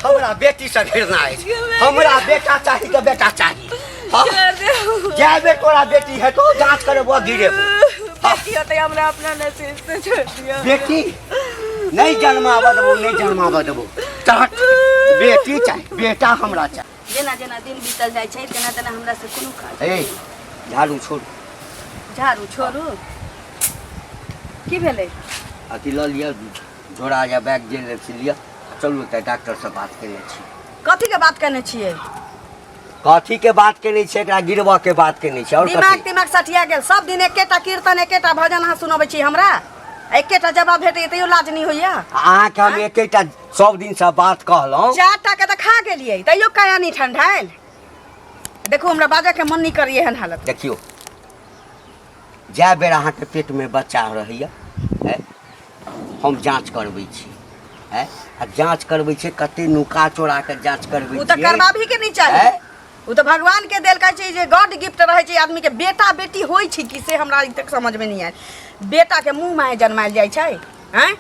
हमरा बेटी से घृणा अछि। हमरा बेटा चाही तऽ बेटा चाही। हाँ, जाय बेर तोरा बेटी हेतौ, जाँच करेबो, गिरेबो। बेटी होतै हमरा अपना नसीब से छोड़ दियौ। बेटी नहि जन्माबऽ देबो, नहि जन्माबऽ देबो। चल, बेटी चाही, बेटा हमरा चाही। जेना जेना दिन बीतल जाइ छै तेना तेना हमरा से कोनो काज। ए, झाड़ू छोड़। झाड़ू छोड़ू? की भेलै? अथी लऽ लिअ, झोरा या बैग जे लेब से लिअ, चलू तऽ डॉक्टरसँ बात केने छी। कथी के बात केने छियै? कथी के बात केने छियै? एकरा गिरबऽ के बात केने छियै। आओर दिमाग कथी? तिमाग सठिया गेल। सब दिन एकेटा कीर्तन, एकेटा भजन अहाँ सुनबै छी हमरा, एकेटा जवाब भेटैए तैयो लाज नहि होइया? अहाँके हम एकेटा सब दिनसँ बात कहलहुँ। 4टा के तऽ खा गेलियै तैयो काया नहि ठंडायल। देखू, हमरा बाजऽ के मन नहि करैए एहन हालत। देखियौ, जाए बेर अहाँके पेटमे बच्चा रहैए, हम जाँच करबै छी। आ जाँच करबै छियै, कते नुका चोरा के जाँच करबै ओ तऽ छियै। करबाबही के नहि चाही। ओ तऽ भगवान के देल, कहै छै जे गॉड गिफ्ट रहै छै आदमी के। बेटा बेटी होइ छै कि से हमरा अभी तक समझमे नहि आयल। बेटा के मुँह माहे जन्मायल जाइ छै? आँय,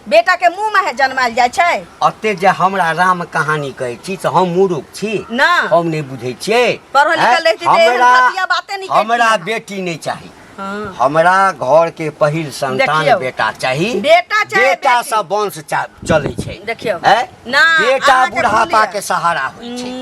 बेटा के मुँह माहे जन्मायल जाइ छै? अते जे हमरा राम कहानी कहै छी से हम मूर्ख छी? ना। हम नहि बुझै छियै? पढ़ल लिखल रहिती तऽ एहन घटिया बाते नहि करिती हमरा अहाँ। बेटी नहि चाही। हाँ। हमरा घर के पहिल संतान देखियौ। बेटा चाही। बेटा चाहे बेटा बेटी। से वंश चलै छै। देखियौ। हैं? ना, बेटा अहाँके बुढ़ापा भूल के सहारा होइ छै।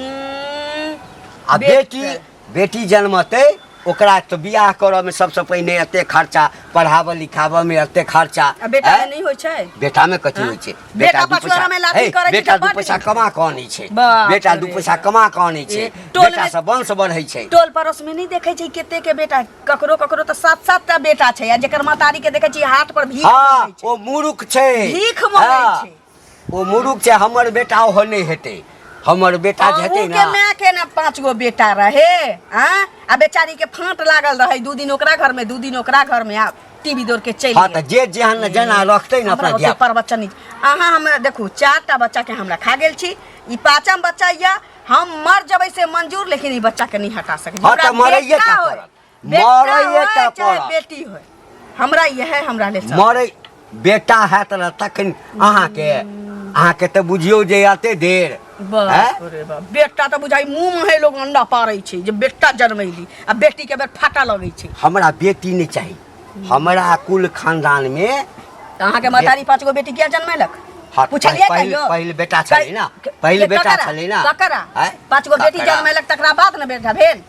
आ बेटी बेटी, बेटी जन्मतै ओकरा तऽ बियाह करऽ मे सबसँ पहिने एते खर्चा, पढ़ाबऽ लिखाबऽ मे एते खर्चा। आ बेटा हैं? मे नहि होइ छै? बेटा मे कथी हाँ? होइ छै? बेटा दू पछुआरा पैसा मे लाठी हे, करै छै बेटा तऽ 2 बड्ड पैसा नीक। कमा कऽ अनै छै। बाप बेटा 2 रे पैसा बाप। कमा कऽ अनै छै। ए, टोल बेटा मे से वंश बढ़ै छै। टोल पड़ोस मे नहि देखै छै कते के बेटा, ककरो ककरो तऽ 7-7 टा बेटा छै, आ जेकर महतारी के देखै छी हाथ पर भीख हाँ, मंगै छै। ओ मूर्ख छै। भीख मंगै हाँ, छै। ओ मूर्ख छै। हमर बेटा ओहो नहि हेतै। हमर बेटा जे हेतै अहूँ के ना, माय के ने 5 गो बेटा रहे आ बेचारी के फाँट लागल रहे, 2 दिन ओकरा घर में, 2 दिन ओकरा घर में, आ टीवी दौड़ के चलि हाँ गेल। तऽ जे जेहन जेना रखतै ने हमरा अपना ओते धिया प्रवचन नहि। अहाँ हमरा देखू, 4टा बच्चा के हमरा खा गेल छी, ई 5म बच्चा या हम मर जबै से मंजूर, लेकिन ई बच्चा के नहीं हटा सकै छी। हाँ, हमरा तऽ मरैये बेटा टा होय, पड़त। बेटा मरैये होय टा चाहे पड़त। बेटी होय, हमरा इएह हमरा लेल सब। मरै बेटा हैत ने तखन अहाँके तऽ बुझियौ जे एते देर बाप रे बाप, बेटा तऽ बुझाइ मुँह में लोग अंडा पारै छै जे बेटा जन्मैली, आ बेटी के बेर फाटा लगै छै। हमरा बेटी नहि चाही। हमरा कुल खानदान में तऽ अहाँके महतारी 5 गो बेटी किया जन्मेलक? हाँ, पुछलियै पहिल कहियो? पहिल बेटा छलै ना, पहिल के बेटा ककरा? छलै ना। ककरा? आँय? 5 गो बेटी ककरा? जन्मेलक तकरा बाद ने बेटा भेल।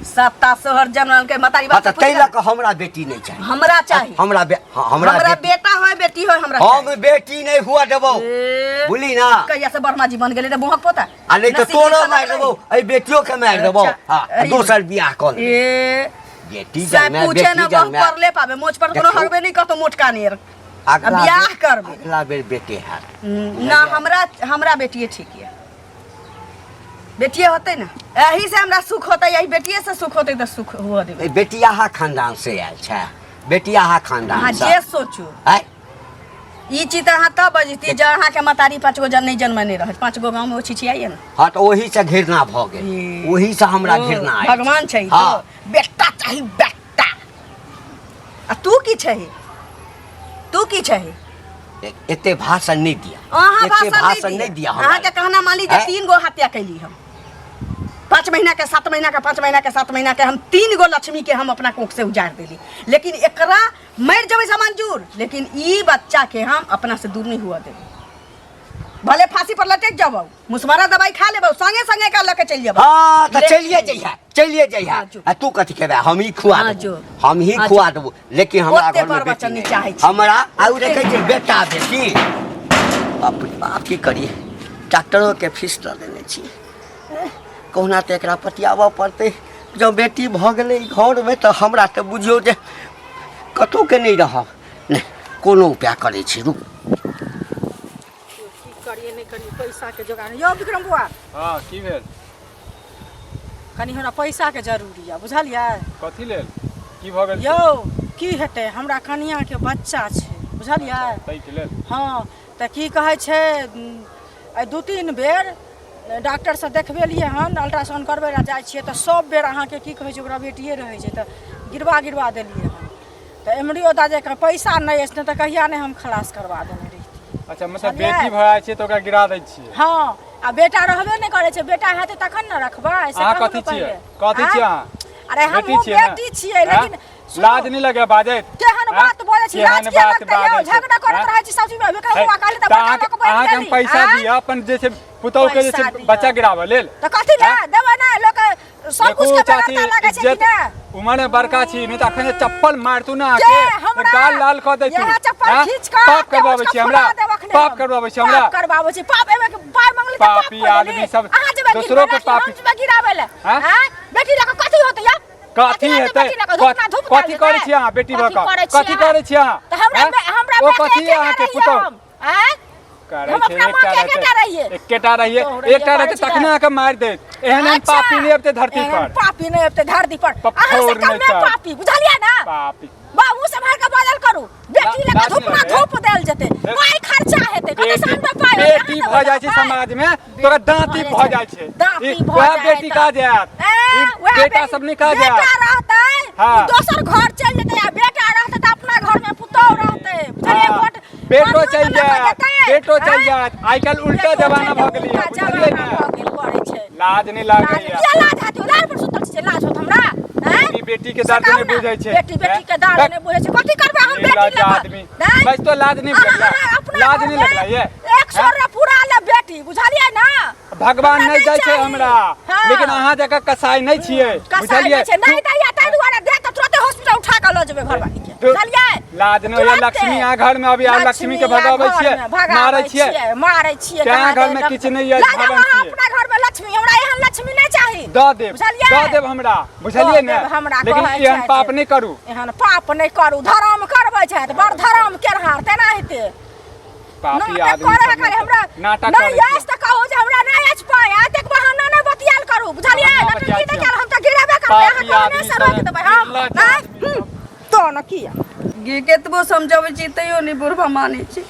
7 सोहर जन्मलकै महतारी हाँ बाप तऽ से ताहि लऽ पुछलक। कऽ हमरा बेटी नहि चाही। हमरा चाही। हमरा हाँ, हमरा हमरा बेटी बेटा होय बेटी होय हमरा हम चाही। बेटी नहि हुआ देबौ। ए, बुझली ना? कहिया से ब्रह्मा जी बन गेलै रे मुँहक पोता? आ नहि तऽ नसीब तोरो लिखल मारि रहै। देबौ, एहि बेटियो के मारि देबौ। अच्छा, हाँ, एहि- दोसर बियाह कऽ लेबै। ए, बेटी से जन्मे पूछे बेटी ना जन्मे बहु परले पाबे मोच पर कोनो देखू। हगबे नहीं करतो मोटका नेर। अगला बियाह बेर- करबै। अगला बेर बेटे हैत। ना, हमरा हमरा बेटिए ठीक ये, बेटिए होतै ने, एही से हमरा सुख होतै, एही बेटिए से सुख होतै तऽ सुख हुअ देबै। ए, बेटियाहा खानदान से आयल छै, बेटियाहा खानदान अहाँ से। जे सोचू। आँय? ई चीज तऽ अहाँ तब बजती जे अहाँके महतारी 5 गो जन नहीं जन्मने रहत। 5 गो गाँवमे ओ छिछियाइए ने। हाँ तऽ ओही से घृणा भऽ गेल। ए। ओही से हमरा ओ, घृणा अछि। भगवान छै ई हाँ। तो। बेटा चाही बेटा। आ तू की छही? तू की छही? एते भाषण नहि दिया। अहाँ एते भाषण भाषण नहि दिया हमरा। अहाँके कहना मानी जे आँय? 3 गो हत्या कैली हम, 5 महीना के, 7 महीना के, 5 महीना के, 7 महीना के, हम 3 गो लक्ष्मी के हम अपना कोख से उजाड़ देली, लेकिन एकरा मरि जेबै से मंजूर, लेकिन ई बच्चा के हम अपना से दूर नहीं हुआ देबै। भले फांसी पर लटक जाबो, मुसमारा दवाई खा लेबो, संगे संगे का लके चलि जेबो। हाँ, तऽ ले- चलिए जइहे, चलिए जइहे। हाँ, जो। आ तू कथी खेबे? हम ही खुआ हाँ, देबो। जो। हम ही हाँ, खुआ देबो, लेकिन हमरा ओते घर में पर बेटी बच्चा नहि नहि चाहै छी। हमरा आ उ देखै छै बेटा बेटी। बाप रे बाप, की करिए, डॉक्टरो के फीस दऽ देने छी। कहुना तऽ एकरा पतियाबऽ पड़तै। जँ बेटी भऽ गेलै घरमे तऽ हमरा तऽ बुझियौ जे कतहुके नहि रहब। नहि, कोनो उपाय करै छी, रुक। की करिए नहि करिए, पैसाके जोगाड़। यौ विक्रम बुआ। हाँ, की भेल? कनि हमरा पैसाके जरूरी यऽ, बुझलियै? कथी लेल? की भऽ गेल? यौ, की हेतै, हमरा कनियाके बच्चा छै, बुझलियै? ताहिके लेल? हँ, तऽ की कहै छै, एहि 2-3 बेर डॉक्टरसँ देखबेलियै हन, अल्ट्रासाउंड करबै लए जाइ छियै तऽ सब बेर अहाँके की कहै छै, ओकरा बेटिए रहै छै, तऽ गिरवा गिरवा देलियै हन। तऽ एमरियो दा जाकऽ पैसा नहि अछि, नहि तऽ कहिया नहि हम खलास करबा देने रहितियै। अच्छा, मतलब बुझलियै? बेटी भऽ जाइ छै तऽ ओकरा गिरा दै छियै? हँ, आ बेटा रहबे नहि करै छै। बेटा हेतै तखन ने रखबै से। अहाँ कहू कथी ने छियै? पहिले। कथी छियै अहाँ? अरे बेटी हमहूँ छियै ने? बेटी छियै, आँय? लेकिन सुनू, लाज नहि लगे बाजैत? केहन आँय? बात बोलै छी? केहन लाज किया बात लगतै यौ? बाजै छै? झगड़ा करैत आँय? रहै छी सब चीज में। है, कहू, कहली तऽ तऽ बच्चा अहाँके लऽ कऽ बैठ अहाँके हम गेली। पैसा आँय? दिअ अपन जे छै पुतहु के जे पैसा छै दिअ। बच्चा गिराबऽ लेल? तऽ कथी लए आँय? देबै? नहि, लोक सब देखू कुछ के चाची, बेगरता लागै छै कि इज्जत नहि? उमर में बड़का छी, नहीं तऽ अखन जे चप्पल मारतू ना के अहाँके हमरा गाल लाल कऽ दैतू। इएह चप्पल आँय? खींच कऽ पाप करबाबै छी हमरा, फुला देब अखने पाप हम। करबाबै छी हमरा। पाप करबाबै छी, पाप एमे के पाइ मंगली तऽ पाप पापी कऽ देली। आदमी सब, अहाँ जेबै दोसरो के गिरबै पापी। हम जेबै गिराबै लए? आँय? आँय? बेटी लऽ कऽ कथी होतै या? कथी हेतै? बेटी लऽ कऽ धूप ना धूप कथी करै छी अहाँ बेटी भऽ कऽ? कथी करै छी अहाँ? तऽ हमरा आँय? हमरा ओ बेटी कथी एकेटा अहाँके रहियै पुतहु हम। आँय? करै हम छै अपना माँ एकटा के एकेटा रहतै, रहियै। एकेटा रहियै, तो रहियै, एकटा रहतै करै छी तखने अहाँके मारि देत। एहन एहन अच्छा। पापी नहि अबतै धरती एहन पर। पापी नहि अबतै धरती पर। पफौर अहाँ से नहि कमे तऽ। पापी, बुझलियै ना? पापी। बाबू सम्हार के बाजल करू। बेटी लऽ लाज कऽ धूप नहि ना लगैए? धूप देल जेतै, पाइ खर्चा हेतै, कतऽ बेटी से अनबै पाइ? बेटी भऽ जाइ छै समाज में तो ओकरा दाँती भऽ जाइ छै। दाँती ई भऽ वएह जाइ बेटी तऽ। कहा जायत? ए, ई वएह बेटा सब नहि कहा बेटा जायत। रहतै हाँ। उ दोसर घर चलि जेतै, आ बेटा रहतै तऽ अपना घर में पुतहु रहतै, बुझलियै? हाँ। वोट बेटो बनियो चलि तऽ लऽ कऽ जायत, जेतै, बेटो चलि आँय? जायत। आइ काल्हि उल्टा बेटो जमाना चलि भऽ गेलै, उल्टा बुझलियै जमाना ने? भऽ गेल करै छै। लाज नहि लाज लागैया? किया लाज हेतै? लाज पर सुतल छी जे लाज होत हमरा? आँय? बेटी बेटी के से दर्द कहू नहि ने, बुझै छै। बेटी बेटी के दर्द बक। नहि बुझै छै। कथी करबै हम बेटी निर्लज्ज लऽ कऽ? आदमी। नहि? बस तो लाज नहि अहाँ- लगला? अहाँ अपना लाज घर नहि में लगला ये? एक सौ रे पूरा ले बेटी, बुझलियै ना? भगवान हमरा नहि दै छै चाही। हमरा, हाँ। लेकिन अहाँ जकाँ कसाई नहि छियै, कसाई बुझलियै? नहि छै, नहि दैया ताहि दुआरे दे तऽ तुरते हॉस्पिटल उठा कऽ लऽ जेबै घरवाली के, बुझलियै? लाज नहि होइया? तुरते। लक्ष्मी अहाँ घर में अभी आब लक्ष्मी के लक्ष्मी भगाबै घर छियै, में भगाबै मारै छियै। मारै छियै। तें कहाँ घर में दे किछु नहि अछि, लऽ जाउ भगवान अहाँ छियै। अपना घर में लक्ष्मी, हमरा एहन लक्ष्मी नहि चाही। दऽ देब, बुझलियै? दऽ देब हमरा, बुझलियै दऽ ने? देब हमरा, लेकिन कहै एहन छथि। पाप नहि करू। एहन पाप नहि करू, धर्म करबै छथि, बड़ धर्म केरहार तेनाहिते पापी नाटक आदमी करे सब। खाली हमरा नाटक नहि करै अछि तऽ कहू जे हमरा नहि अछि पाइ। एतेक बहाना नहि बतियाल करू, बुझलियै? बहाना नटंकी बतियाइ नहि छियै। कयल, हम तऽ गिरेबे करबै अहाँ पापी कहने आदमी से सब, रोकि देबै हम निर्लज्ज नहि आदमी हम्म, तो ने किया गे केतबो समझाबै छी तैयो नहि बुढ़बा मानै छै।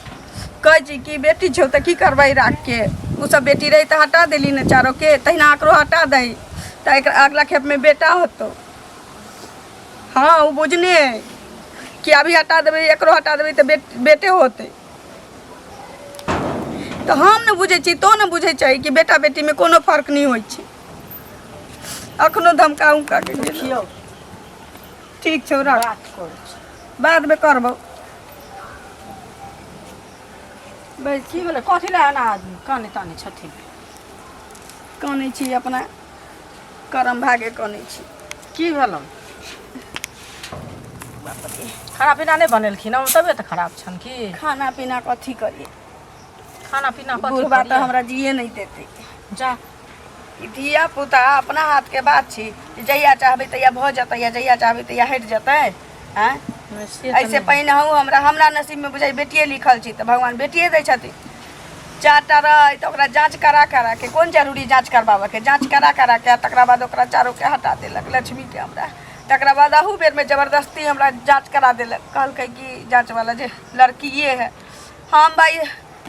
कहै छी कि बेटी छौ तऽ की करबै राखके? ओ सब बेटी रहै तऽ हटा देली ने चारोके, तहिना एकरो हटा दही तऽ एकर अगला खेपमे बेटा होतौ। हँ, ओ बुझने अइ कि अभी हटा देबै, एकरो हटा देबै तऽ बेटे होतै। तऽ हम ने बुझै छी, तो ने बुझै छै कि बेटा बेटीमे कोनो फर्क नहि होइ छै। अखनो धमका उमका के गेल। देखियौ। ठीक छौ, रख। बात करै छी। बादमे करबौ। बे, की भेलै? कथी लए एना आदमी काने ताने छथिन? कानै छी अपना करम भागे कानै छी। की भेलौ? खाना पीना नहि बनेलखिन हँ? तबियत खराब छनि की? खाना पीना कथी करियै? खाना पीना कथी बुढ़बा तऽ करियै? हमरा जिए नहि देतै। जा। ई धिया पुता अपना हाथके बात छी, जहिया चाहबै तहिया भऽ जेतै या जहिया चाहबै तहिया हटि जेतै। आँय? नहि, से तऽ ऐसे नहि। पहिने हमरा हमरा नसीबमे बुझाइ बेटिए लिखल छी तऽ भगवान बेटिए दै छथिन। चारिटा रहै तऽ ओकरा जाँच करा करा के, कोन जरूरी जाँच करबाबऽके? जाँच करा करा के आ तकरा बाद ओकरा चारोके हटा देलक लक्ष्मीके हमरा। तकरा बाद अहू बेरमे जबरदस्ती हमरा जाँच करा देलक। कहलकै कि जाँचवला जे लड़किए है। हम भाइ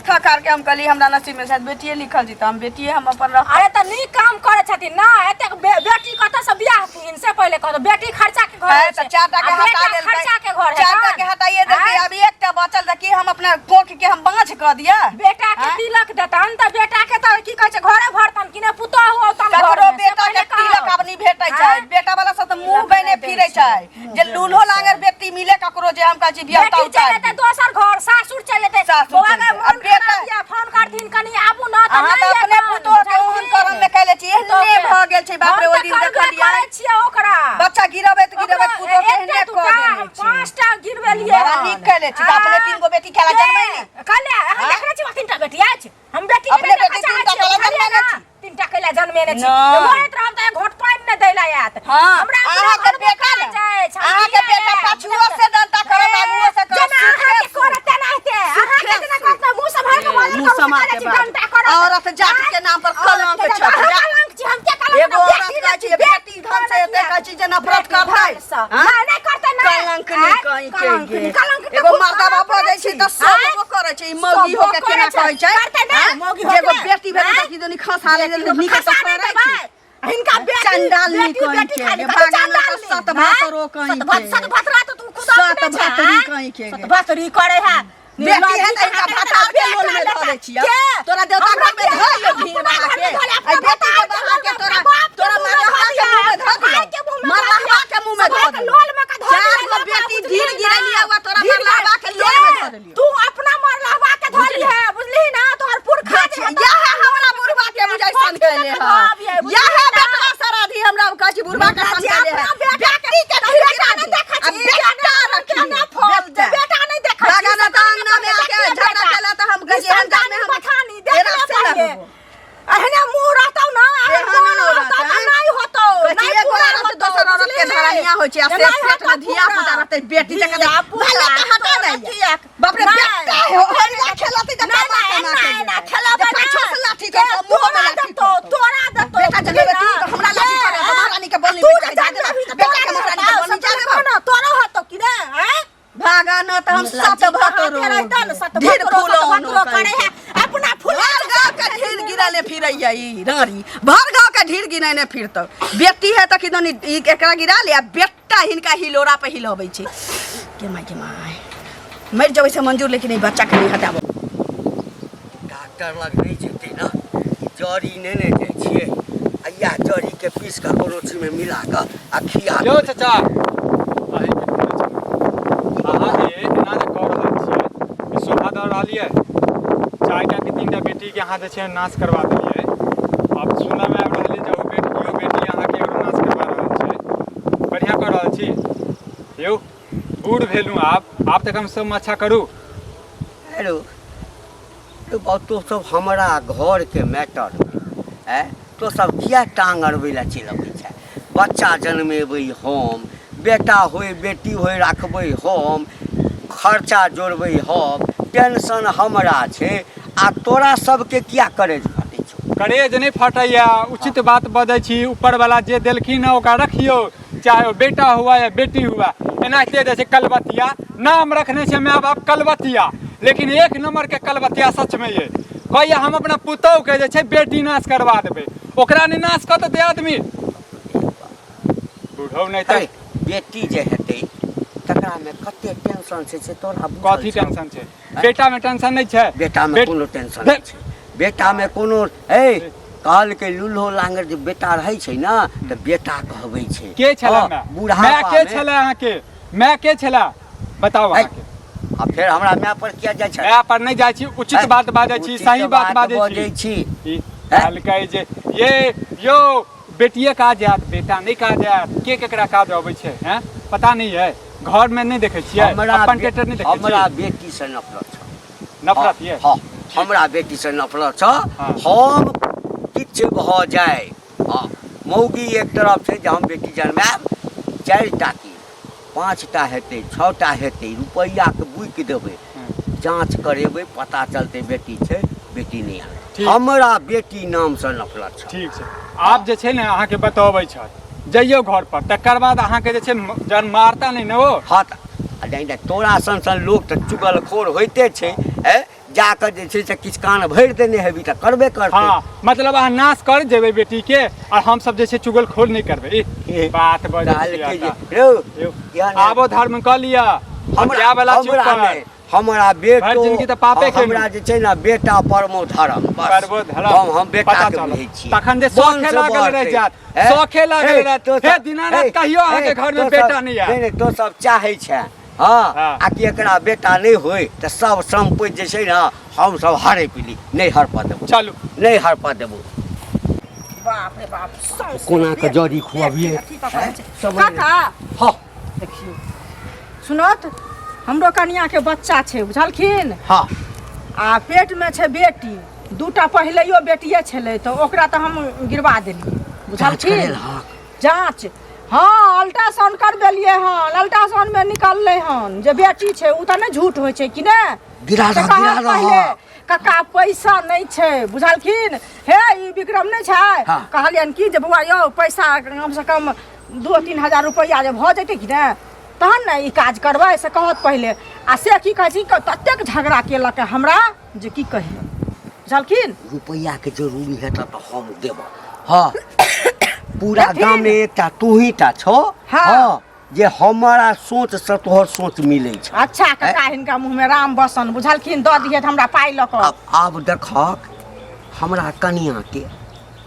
थक हार के हम कहली हमरा नसीब में शायद बेटिए लिखल छी तऽ हम बेटिए हम अपन रख। अरे तऽ नीक काम करै छथिन ना। एतेक बेटी कतऽ से बियाहथिन से पहिले कहू। बेटी खर्चा के घर है होइ तऽ छै। चारिटा के आ हटा बेटा देलकै, खर्चा के घर चारिटा हेतनि। के हटाइए देलकै। आँय? अभी एकटा बचल तऽ की हम अपना कोख के हम बाँझ कऽ दिअ? बेटा के आँय? तिलक देतन तऽ बेटा के तऽ की कहै छै घरे भरतन कि नहि पुतोहु औतन ककरो घरमे, से बेटा के पहिले कहू। तिलक आब नहि भेटै छै। आँय? बेटा वाला सब तऽ मुंह तिलक बेने नहि दै फिरै छै, छै मुँह जे बेने लूल्हो छै। लांगर बेटी मिले ककरो जे हम कहै छी बियाह बेटी चलि जेतै दोसर घर, सासुर चलि जेतै। सासुर बौआ चलि गे, जेतै। मोन आ बेटा- खराब यऽ, फोन करथिन कनि आबू ने तऽ अहाँ नहि तऽ अपने एतन, पुतोह के ओहन बुझलखिन? करम मे कैले छी, एहने पुतोह के। भऽ गेल छै। बाप रे, हम ओहि तऽ दिन करबे देखलियै करै छियै ओकरा। बच्चा गिरबैत गिरबैत ओकरा पुतोह के एकटा एहने कऽ दूटा, देने हम छै। पाँचटा गिरबेलियै बड़ा हन। नीक कैले छी तऽ अपने तीन गो बेटी खेला के? जनमैली। कहले, अहाँ आँय? देखने छी हमरा तीनटा बेटी अछि? हम बेटी के अपने नहि देखऽ बेटी चाहै तीनटा छियै, कैला बुझलियै जनमेने ना? छी। तीनटा कैला जनमेने छी। नहि। मरैत रहब तऽ एक घोंट पानि नहि दै लए आयत। हाँ, हमरा अपना अहाँके घरमे बेटा काज ने, अछि, हम अहाँके किया बेटा आयब? पाछुओ से डंटा करत, आगुओ से करत, जेना सुखे अहाँके सुख। करत तेनाहिते। अहाँके सुखे जेना सुख। करत ने, मुँह सम्हारि कऽ बाजल मुँह करू, से सम्हारि कहै के छी, बाजू। डंटा करत। औरत जाति के नाम पर औरत कलंक के छथि। अहाँ कलंक छी, हम किया कलंक? एगो औरत बेटी कहै छै, बेटी धन से एते कहै छै जे नफरत बेटी करतै। धन सँ। हाँ? नहि, नहि करतै, नहि। कलंक नहि आँय? कहीं के कलंक गे। नहि, कलंक तऽ एगो खुद मर्दा कलंक बाप जाइ छै तऽ छी। आँय? सब करै छै। ई मौगी हो के सबो केना करै छै। कहै छै? करतै नहि, आँय? मौगी जे हो एगो के। बेटी भेलै आँय? तऽ की दुनी खसा ले बेटी नीक खसा तऽ नहि करै छै। देबै। हिनका बेटी चंडाल बेटी नी कहीं बेटी के खाली गे, कथी भागाना चंडाल तऽ नी? सत भातरो आँय? कहीं सत भात के। सत भतरा तऽ तू खुद सत अपने छै, भतरी आँय? कहीं के सत गे। भतरी करे है। बेटी है त इनका भाता के लोल में धऽ दै छियै तोरा देवता घर में धऽ दियौ भीड़ बहा के ऐ बेटी के बहा के तोरा तोरा मरलहवा के मुंह में धऽ दियौ मरलहवा के मुंह में धऽ दियौ लोल में के धऽ चार गो बेटी ढीर गिरैलिया हुआ तोरा मरलहवा के लोल में धऽ देलियौ तू अपना मरलहवा के धऽ ली है बुझली ना तोहर पुरखा जे यह हमरा बुढ़वा के बुझाइसन कैले है यह बेटवा सराधी हमरा कहै छी बुढ़वा के सन कैले है बेटी के ढीर गिरा दी आ बेटा रखी ना फल बेटा बेटा नहीं देखै भागा ना तऽ अंगना में आके झगड़ा केला तऽ हम गजेहन गाम में हम पठानी तेरा देख से ले लगबो। एहने मुंह रहतौ ना एहन एहने न रहतौ रहतै। तऽ नहि होतौ कहै छी, नहि एगो पूरा औरत होतौ, दोसर औरत के बुझलिही? धरानिया होइ छै आ से नहि पेट में होतौ धिया पुता पूरा। रहतै बेटी जकाँ धिया पुता, भले तऽ हटा तोरा दैया। किएक? बाप रे नहि। बेटा हो होइला खेलतै तऽ नहि, कमा नहि, कमा के नहि, नहि, जेतै। खेलेबै जे पाछो नहि। से लाठी करतौ मुँह में तोरा लाठी देतौ, करतौ। तोरा देतौ, बेटा बुझलिही जनमेबै तू ना? तऽ हमरा लाठी के? करऽ तऽ महारानी के बोलनी तू बेटा जे जा देबा जनमेबही तऽ बेटा के तोरा महारानी के देतौ, बोलनी जा सब देबा ना, तोरो होतौ कि ने आँय? भागा न तऽ हम सत भतरो रहतौ ने, सत ढेर भतरो, फूल सत भतरो करे है अपना फूल भर गाँव के ढीर गिरले फिरैया ई रानी भर गाँव के ढीर गिरैने फिरतौ बेटी है तऽ किदन ई एकरा गिरा ले आ बेटा हिनका हिलोरा पे हिलबै छै के माय के माय मरि जेबै से मंजूर लेकिन ई बच्चा के नहीं हटाबो डॉक्टर लग नहि जेतै ने जड़ी नहि ने जाइ छियै आ इएह जड़ीके पीस कऽ कोनो चीजमे मिला कऽ आ खिया यौ चाचा अहीँके पूछै छी अहाँ जे एना जे कऽ रहल छियै ई शोभा दऽ रहल यऽ चारिटा कि तीनटा बेटीके अहाँ जे छै नाश करवा देलियै आब सुनऽमे आबि रहल यऽ जे ओ बेटी इहो बेटी अहाँके एगो नाश करवा रहल छै बढ़िआँ कऽ रहल छी यौ बूढ़ भेलहुँ आब आब तऽ कमसँ कम अच्छा करू हेलो तो तो सब हमरा घरके मैटर आँय तो सब किया टांग अड़बै लए चलि अबै छै बच्चा जनमेबै हम बेटा होय बेटी होय राखबै हम खर्चा जोड़बै हम टेंशन हमरा छै आ तोरा सबके किया करेज फाटै छौ करेज नहि फटैया उचित बात बजै छी ऊपरवला जे देलखिन हँ ओकरा रखियौ चाहे ओ बेटा हुआ या बेटी हुआ एनाहिते जे छै कलबतिया नाम रखने छै माय बाप कलबतिया लेकिन एक नंबर के कलबतिया सच में ये कहैया हम अपना पुतोह के जे छै बेटी नाश करवा देबै ओकरा नहि नाश कऽ देतै आदमी बुढ़ऊ नहि तऽ हे, बेटी जे हेतै तकरामे कते टेंशन छै से तोरा बुझल कथी छौ? टेंशन छै बेटा में टेंशन नहि छै बेटा में कोनो टेंशन नहि छै बेटा में कोनो ए कहलकै लूल्हो लांगर जे बेटा रहै छै ने तऽ बेटा कहबै छै के छला हँ, माय बुढ़ापा माय के मे- छला अहाँके माय के छला बताउ ऐ, अहाँके आ फेर हमरा माय पर किया जाइ छै माय पर नहि जाइ छी उचित ऐ, बात बाजै छी उचित सही बात बाजै बजै छी छी ई कहलकै जे ये यौ बेटिए काज आयत बेटा नहि काज आयत के केकरा काज अबै छै हैं पता नहि है घर में नहि देखै छियै हमरा अपन टेटर नहि देखै हमरा छियै बेटी से नफरत छौ नफरत ये हँ हमरा बेटी से नफरत छौ हाँ। हम किछु भऽ जाय हँ मौगी एक तरफ छै जे हम बेटी जनमायब चारिटा की पाँचटा हेतै छओटा हेतै रुपैआके बुकि देबै जाँच करेबै पता चलतै बेटी छै बेटी नहि आयल ठीक। हमरा बेटी नामसँ नफरत छै ठीक छै आब जे छै ने अहाँके बतबै छथि जइयौ घर पर तकर बाद अहाँके जे छै जहन मारता नहि ने ओ हँ तऽ आ नहि नहि तोरा सन सन लोक तऽ चुगलखोर होइते छै ए जाकऽ जे छै से किछु कान भरि देने हेबी तऽ करबे करतै हँ मतलब अहाँ नाश कर जेबै बेटी के और हम सब जे छै चुगलखोर नहि करबै ई बात बजै छियै कहलकै जे अहाँ। रौ यौ, किया नहि? आबो धर्म कऽ लिअ हमरा जाय वाला छी हमरा ऊपर। नहि हमरा बेटो भरि जिनगी तऽ पापे हँ, हमरा जे छै ने बेटा परमो धर्म बस परमो धर्म। हम हम बेटा पता के चलल। बुझै छी तखन जे शौखे लागल रहि जायत, शौखे लागल रहत। हे, दीनानाथ कहियो अहाँके घरमे बेटा नहि आयत। नहि नहि तो सब चाहै छै हँ हँ। आ कि एकरा बेटा नहि होय तऽ सब सम्पति जे छै ने हम सब हड़पि ली नहि हड़पऽ देबो चलू नहि हड़पऽ देबो बाप रे बाप सौंसे कोना के जड़ी खुअबियै अथी पकड़ै छै। समझ काका हँ देखियौ सुनत हमरो कनियाके बच्चा छै बुझलखिन हँ आ पेटमे छै बेटी दूटा पहिलैयो बेटिए छलै तऽ ओकरा तऽ हम गिरवा देलियै जाँच बुझलखिन करेलहक जाँच हँ अल्ट्रासाउंड करबेलियै हन अल्ट्रासाउंडमे निकललै हन जे बेटी छै ओ तऽ नहि झूठ होइ छै कि नहि गिरा तऽ रह कहल गिरा रह पहिले कक्का पैसा नहि छै बुझलखिन हे ई विक्रम नहि छै हाँ। कहलियनि कि जे बौआ यौ पैसा कमसँ कम 2-3 हजार रुपैआ जे भऽ जेतै कि नहि तहन ने ई काज करबै से कहत पहिले आ से की कहै छी ततेक झगड़ा केलक हमरा जे की कही बुझलखिन रुपैआके जरूरी हेतऽ तऽ हम देबऽ हँ पूरा देथिन। गाममे एकटा तूही टा छौ हाँ। हँ जे हमारा सोच से तोहर सोच मिलै छै। अच्छा काका, हिनका मुँह में राम बसन, बुझलखिन? दऽ दिहे हमरा पाइ लऽ कऽ। आब देखक, हमरा कनिया के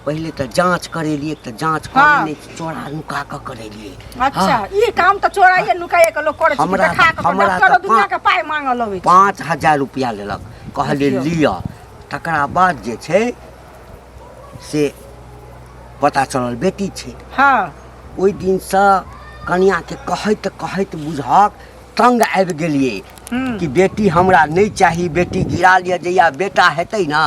पहिले तऽ जाँच करेलियै, तऽ जाँच हाँ। करेलियै, चोरा नुका कऽ करेलियै। अच्छा। हाँ। ई काम तऽ चोराइए नुकाइए के लोक करै छै कि देखा कऽ? हमरा डॉक्टरो तऽ दुनिया के पाइ मांगऽ लगै छै। 5000 रुपया लेलक, कहलियै देखियौ। लिअ। तकरा बाद जे छै से पता चलल बेटी छै। ओहि दिनसँ कनियाके कहैत कहैत बुझहक तंग आबि गेलियै कि बेटी हमरा नहि चाही, बेटी गिरा लिअ, जहिया बेटा हेतै ने।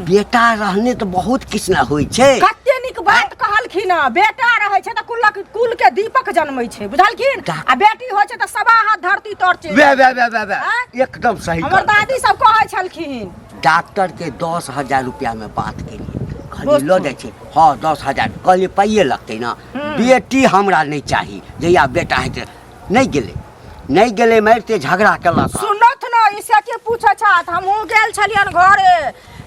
बेटा रहने तऽ बहुत किछु ने होइ छै। कते नीक बात कहलखिन हँ। बेटा रहै छै तऽ कुलक कुल के दीपक जन्मै छै, बुझलखिन? आ बेटी होइ छै तऽ सवा हाथ धरती तर चलि वे जाइ वे वे वे वे। आँय? एकदम सही हमर कहलकै। दादी सब कहै छलखिन। डॉक्टर के 10,000 रुपया में बात केलियै, कहलियै लऽ जाइ छै। हँ, 10,000 कहलियै, पाइए लगतै ने, बेटी हमरा नहि चाही, जहिया बेटा हेतै। नहि गेलै, नहि गेलै, मारिते झगड़ा केलक। सुनत न, इसे के पूछे छथि? हमहूँ गेल छलियन घरे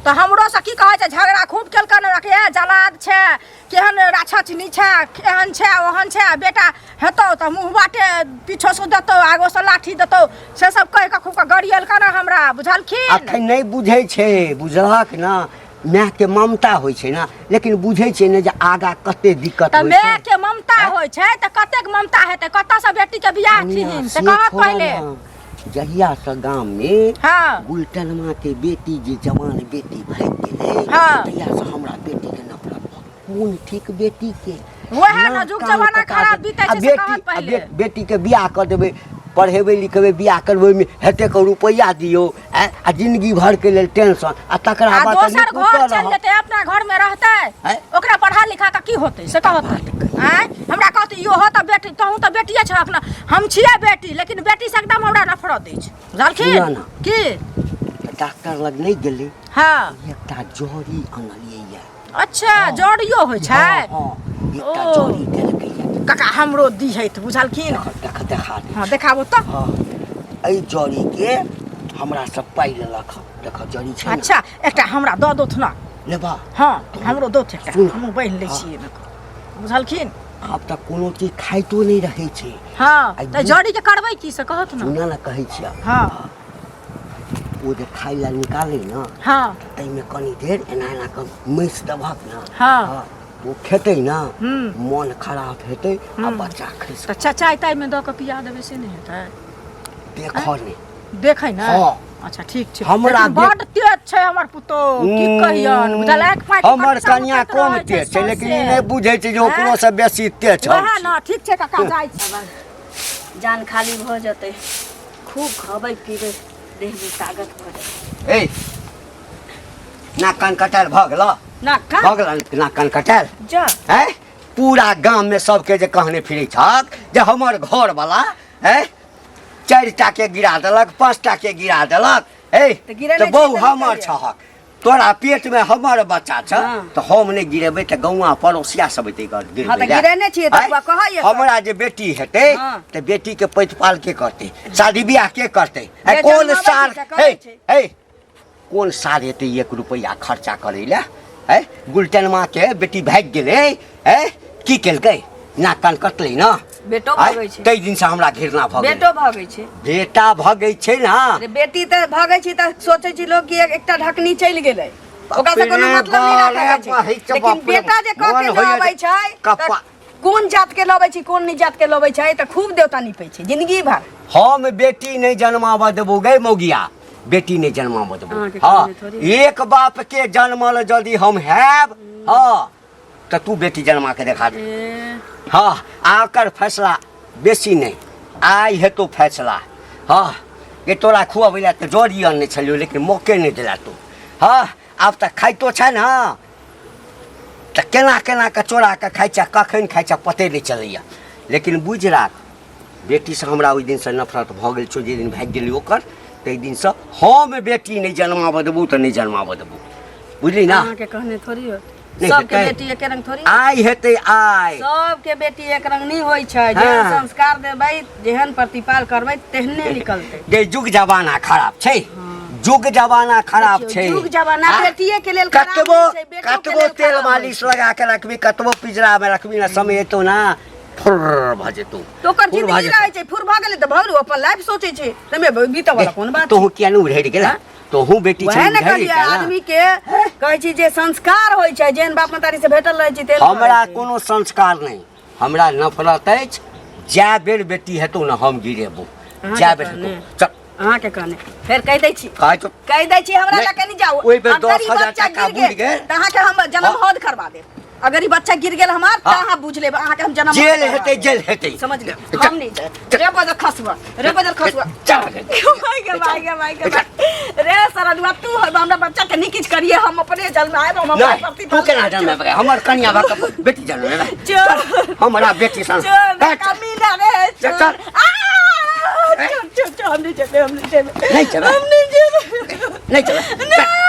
तऽ हमरो से की कहै छै, झगड़ा खूब केलकन के जलाद छै, केहन राक्षसनी छै, एहन छै, ओहन छै, बेटा हेतौ तऽ मुँह बाटे पीछो से देतौ, आगो से लाठी देतौ, से सब कहि कऽ खूब कऽ गरियलकन हमरा, बुझलखिन? अखन नहि बुझै छै, बुझलक ने? मायके ममता होइ छै ने, लेकिन बुझै छै ने जे आगाँ कते दिक्कत तऽ होइ छै। माय के ममता होइ छै तऽ कतेक ममता हेतै? कतऽ से बेटी के बियाह कनिया, थिन से से कहत छोड़ऽ पहिले। ने, जहियासँ गाममे गुलटनमा के बेटी जे जवान बेटी भागि गेलै, तहियासँ हमरा बेटीके नफरत भऽ गेल। कोन ठीक बेटी के वएह ना ने, जुग कान जमाना कटा खराब देबै। बीतै आ छै से बेटी कहत आ पहिले। बेटी के बियाह कऽ देबै, पढ़ेबै लिखेबै, बियाह करबै, ओहिमे हेतेक रुपैआ दियौ आ जिंदगी भर के लेल टेंशन, आ तकरा आ बाद तऽ दोसर नीक घर उतर चलि रहत। जेतै, अपना घर में रहतै? आँय? ओकरा पढ़ा लिखा कऽ की होतै से कहत। आँय, हमरा कहत इहो तऽ बेटी, तहूँ तऽ बेटिए छहक ने। हम छियै बेटी, लेकिन बेटी से एकदम हमरा नफरत अछि, बुझलखिन? सुनऽ ने। की? तऽ डॉक्टर लग नहि गेलै। एकटा जड़ी अनलियै यऽ। अच्छा, जड़ियो होइ छै? हँ, एकटा ओ। जड़ी देलकै यऽ। काका, हमरो दिहैत, बुझलखिन? देख देख, देखा दे। हँ, देखाबू तऽ। हँ, एहि जड़ीके हमरा सब पाइ लेलक हँ। देख, जड़ी छै ने। अच्छा, एकटा हमरा दऽ दोथ ने। लेबा? हँ, हमरो दोथ एकटा। सुन। हमहूँ बान्हि लै छियै एहिमे, बुझलखिन? आब तऽ कोनो चीज खाइतो नहि रहै छै। हँ। आ तऽ जड़ी के करबै की से कहत ने। सुनऽ ने, कहै छियै। ओ जे खाइ लए निकालै ने, ताहिमे कनि देर एना एना कऽ मसि देबहक ने। ओ खेतै ने, मन खराब हेतै आ बच्चा खसि। तऽ चाय तायमे दऽ कऽ पिया देबै से नहि हेतै? देखऽ नहि। देखै ने। हँ। अच्छा, ठीक छै। हमरा लेकिन बड्ड तेज छै हमर पुतोह, की कहियन, बुझल? एक पाँच हमर कनिया कम तेज छै, लेकिन ई नहि बुझै छै जे ओकरो से बेसी तेज हम वएह छी। ने। ठीक छै काका, जाइ छी। जान खाली भऽ जेतै, खूब खबै पीबै, देहमे ताकत भऽ जेतै। ए, नाक कान कटायल भऽ गेल? ना का भऽ गेल नाक कान कटायल? जा। हैं, पूरा गाममे सबके जे कहने फिरै छक जे हमर घरवला हैं 4टा के गिरा देलक, 5टा के गिरा देलक। हे, तऽ गिरेने तऽ बहु छी तऽ नहि हमर कहियै। छहक, तोरा पेटमे हमर बच्चा छ। तऽ हम नहि गिरेबै तऽ गौआ पड़ोसिया सब एतै गिरबै हँ, तऽ लए? गिरेने छियै तऽ आँय? बौआ कहैए तऽ। हमरा जे बेटी हेतै तऽ बेटी के पैतपाल के करतै, शादी बियाह के करतै? आँय, जे कोन जन्माबै सार छै से करै हे छै। हे, कोन सार एतै 1 रुपैआ खर्चा करै लए? है, गुलटनमा के बेटी भागि गेलै। है, की केलकै? नाक कान कटलै ने। बेटो आँय? भगै छै। ताहि दिनसँ हमरा घृणा भऽ गेलै। बेटो भगै छै। बेटा भगै छै ने। अरे, बेटी तऽ भगै छै तऽ सोचै छै लोक कि एकटा ढकनी चलि गेलै, ओकरा से कोनो बापरे मतलब नहि राखै बाप रे, छै। लेकिन बाप रे, बेटा जे कऽ के मन होइए लबै जे छै तऽ कोन जात के लबै छै, कोन नहि जात के लबै छै, तऽ खूब देवता निपै छै जिंदगी भर। हम बेटी नहि जन्माबऽ देबो गै मौगिया, बेटी नहि जन्माबऽ देबो। अहाँके हँ। कहने थोड़ी। एक बाप के जन्मल यदि हम हैब, हँ, तऽ तू बेटी जन्मा के देखा दे। ए, हँ, आ ओकर फैसला बेसी नहि, आइ हेतौ फैसला। हँ, ये तोरा खुअबै लए तऽ जड़ी अनने छलियौ, लेकिन मौके नहि देला तू। हँ, आब तऽ खाइतो छै ने तऽ केना केना कऽ चोरा कऽ खाइ छै, कखन खाइ छै पते नहि चलैए। लेकिन बुझि राख, बेटीसँ हमरा ओहि दिनसँ नफरत भऽ गेल छौ, जाहि दिन भागि गेली ओकर, ताहि दिनसँ हम बेटी नहि जन्माबऽ देबौ तऽ नहि जन्माबऽ देबौ, बुझली ने? अहाँके कहने थोड़ी होत। नहि सबके हेतै। बेटी एके रंग थोड़ी। आइ हेतै आइ। सबके बेटी एक रंग नहि होइ छै। जेहन संस्कार देबै, जेहन प्रतिपाल करबै, तेहने निकलतै। गे, जुग जमाना खराब छै, जुग जमाना खराब देखियौ, छै। जुग जमाना आ? बेटिए के लेल खराब कतबो नहि छै, बेटो के कतबो लेल तेल खराब होइ मालिश छै। लगा के रखबी, कतबो पिजरा में रखबी ना, समय एतो ना। फुर भऽ जेतौ। तऽ ओकर फुर भऽ जिंदगी जेतौ। रहै छै, फुर भऽ गेलै तऽ भऽ गेलै, ओ अपन लाइफ सोचै छै, तमे बीतऽ वाला कोन बात छै? तोहू किया नहि उधरि गेला? तोहू बेटी वएह छै, ने उधरि कहलियै, गेला। आदमी के कहै छी जे संस्कार होइ छै, जेहन बाप महतारी से भेटल रहै छै तेहन हमरा करै छै। कोनो संस्कार नहि, हमरा नफरत अछि। जए बेर बेटी हेतौ ने, हम गिरेबो। अहाँके जए बेर कहने। हेतौ, चल। अहाँके कहने फेर कहि दै छी। कहै छौ। कहि दै छी, हमरा नहि, लऽ कऽ नहि जाउ। ओहि बेर अगर ई 10,000 बच्चा टाका गिर बुड़ि गेल गेल। तऽ अहाँके हम जन्म हाँ। हौद करवा देब। अगर ई बच्चा गिर गेल हमार तऽ हाँ। अहाँ बुझ लेब, अहाँके हम जन्म हौद जेल करवा हेतै, देब। जेल हेतै। समझ लियौ, हम नहि जायब। रे बदल खसुआ, रे बदल खसुआ। चल। माय गे, माय गे, माय गे, माय। रे सरदुआ, तू हमरा बच्चा के नहीं किछ करिए, हम अपने जन्माएब, हम अपने नहि, प्रतिफल तू केना जन्मेबै? हमर कनिया भऽ कऽ बेटी जन्मेबै? चल। हमरा बेटी सन। चल। हट। कमीना रे, चल, चल। चल। आ, चल चल चल, हम नहीं जेबै, हम नहीं जेबै। नहीं जेबै? हम नहीं जेबै। नहि जेबै?